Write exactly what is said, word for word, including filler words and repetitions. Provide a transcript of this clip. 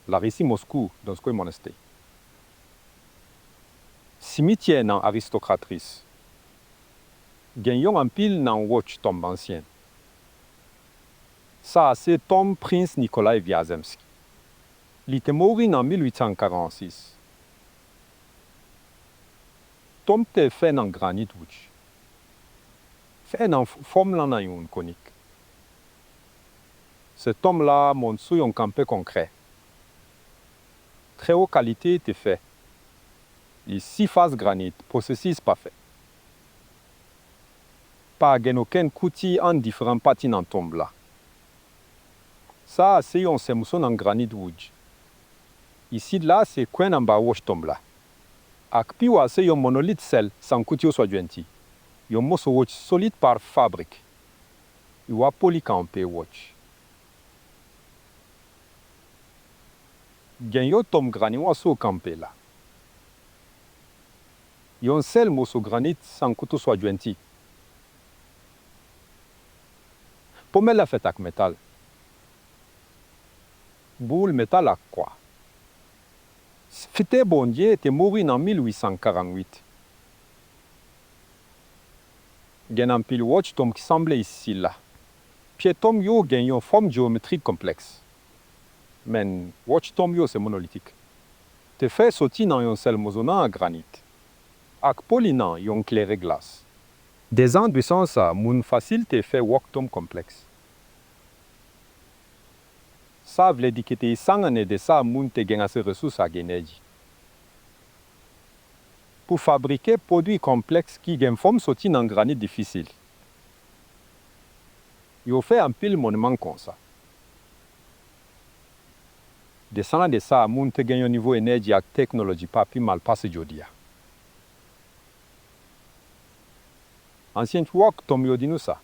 Larisi, Moskou, Donskoy Monastery. Simityè nan aristokrat ris. Gen yon anpil nan wòch tonm ansyen. Sa a se tonm Prens Nikolay Vyazemsky. Li te mouri nan mil uit san karannsis. Tonm te fè nan granit wouj. Fè nan f-, fòm lan nan yon konik. Se tonm la monn sou yon kanpe konkrè. Trè wo kalite te fè. Li sifas granit, pwosesis pafè. Pa gen okenn kouti ant diferan pati nan tonm la. Sa a se yon sèl moso nan granit wouj. Isit la se kwen anba wòch tonm la. Ak pi wo a se yon monolit sèl, san kouti oswa jwenti. Yon moso wòch solid pa fabrik. Yo ap poli kanpe wòch. Gen yon tonm granit wo sou kanpe la. Yon sèl moso granit san kouto oswa jwenti. Pwomèt la fèt ak metal. Boul metal ak kwa. Fite Bondye te mouri nan mil uit san karannwit. Gen anpil wòch tonm ki sanble isit la. Pye tonm yo gen yon fòm jewometrik konplèks. Men, wòch tonm yo se monolitik. Te fè soti nan yon sèl moso nan granit. Ak poli nan yon klere glas. Dèzan de san sa, moun fasil te fè wòch tonm konplèks. Sa vle di ke te san ane de sa, moun te gen ase resous ak enèji pou fabrike pwodui konplèks ki gen fòm soti nan granit difisil. Yo fè anpil moniman konsa. Dèzan de sa, moun te gen yon nivo enèji ak teknoloji pa pi mal pase jodi a. Ansyen wòch tonm yo di nou sa.